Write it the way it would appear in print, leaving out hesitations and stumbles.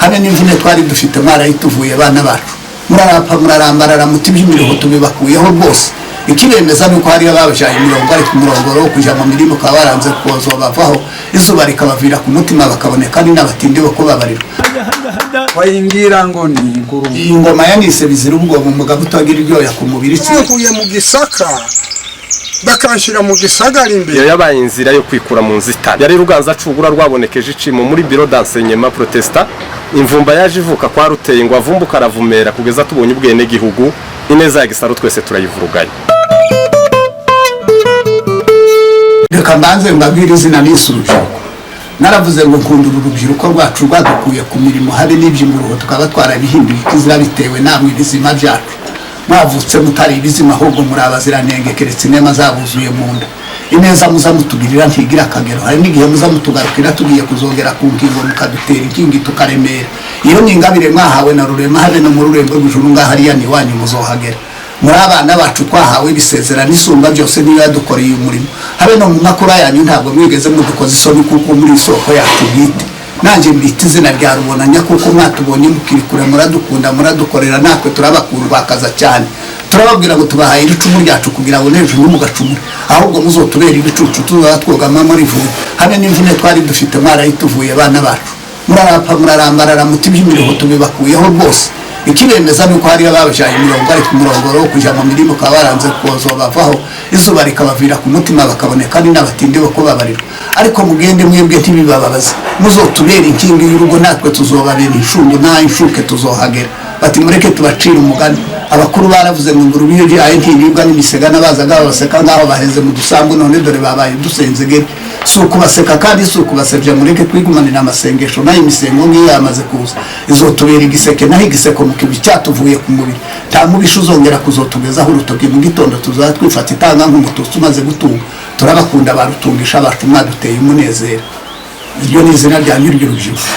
Habe n'imvune twari dufite mwarayituvuye, bana bacu. Murarapa, murarambarara, muti iby'imiruho tubibakuyeho rwose. Ikibemeza ni uko hariyo ababyaye imirongo, ariko umurongo wo kujya mu mirima ukaba waranze bavaho, izuba rikabavira ku mutima, bakaboneka ari n'abatindi bo kubabarirwa. Wayingira ngo ni ingurube. Iyi ngoma yanise bizira ubwoba, umugabo utagira iryoya ku mubiri. Nkuye mu Gisaka, bakanshyira mu gisagara imbere. Iyo yabaye inzira yo kwikura mu nzitane. Yari Ruganza Acugura rwabonekeje icimo muri bureau d'enseignement protestant. Imvumba yaje ivuka kwa Ruteye ngo avumbuke, aravumera kugeza tubonye ubwenegihugu. Ineza ya Gisaro twese turayivuruganya. Reka mbanze mbabwire izina nise urubyiruko. Naravuze ngo nkunda uru rubyiruko rwacu rwadukuye ku mirimo, habe n'iby'imiruho tukaba twarabihinduye ikizira bitewe namwe ibizima byacu. Mwavutse mutari ibizima, ahubwo muri abaziranenge, keretse inema zabuzuye mu nda. Ineza muza mutugirira ntigira akagero. Hari n'igihe muza mutugarukira tugiye kuzongera ku ngingo, mukadutera inkingi tukaremera. Iyo ni ingabire mwahawe na Rurema. Habe no mu rurembo rw'ijuru ngaho hariya ni iwanyu, muzohagera. Muri abana bacu twahawe ibisezerano, Isumba byose niyo yadukoreye umurimo. Habe no mu makuru yanyu ntabwo mwigeze mudukoza isoni, kuko muri isoko yacu bwite. Nanjye mbita izina rya Rubonanya, kuko mwatubonye mukiri kure, muradukunda, muradukorera, natwe turabakundwakaza cyane. Turababwira ngo tubahaye iricumu ryacu kugira ngo n'ejo ntimugacumure, ahubwo muzotubere ibicucu tuzaba twogama muri vuba. Habe n'imvune twari dufite mwarayituvuye, bana bacu. Murarapa, murarambarara, muti iby'imiruho tubibakuyeho rwose. Ikibemeza ni uko hariyo ababyaye imirongo, ariko umurongo wo kujya mu mirima ukaba waranze bavaho, izuba rikabavira ku mutima, bakaboneka ari n'abatindi bo kubabarirwa. Ariko mugende mwebwe ntibibababaze, muzotubere inkingi y'urugo, natwe tuzobabera inshungu, nta inshuke tuzohagera. Bati mureke tubacire umugani. Abakuru baravuze ngo ingurube iyo ibyaye ntiribwa n'imisega. N'abazaga babaseka ngaho baheze mu dusambu, none dore babaye dusenzegere. Si ukubaseka kandi si ukubasebya, mureke twigumanire amasengesho. Nayo imisengo ngiyo yamaze kuza izotubera igiseke, naho igiseko mu kibi cyatuvuye ku mubiri, nta mubisha uzongera kuzotugezaho urutoki. Mu gitondo tuzaba twifata itanga nk'umututsi umaze gutunga. Turabakunda, barutungisha bacu, mwaduteye umunezero. Iryo ni izina rya nyir'urubyiruko.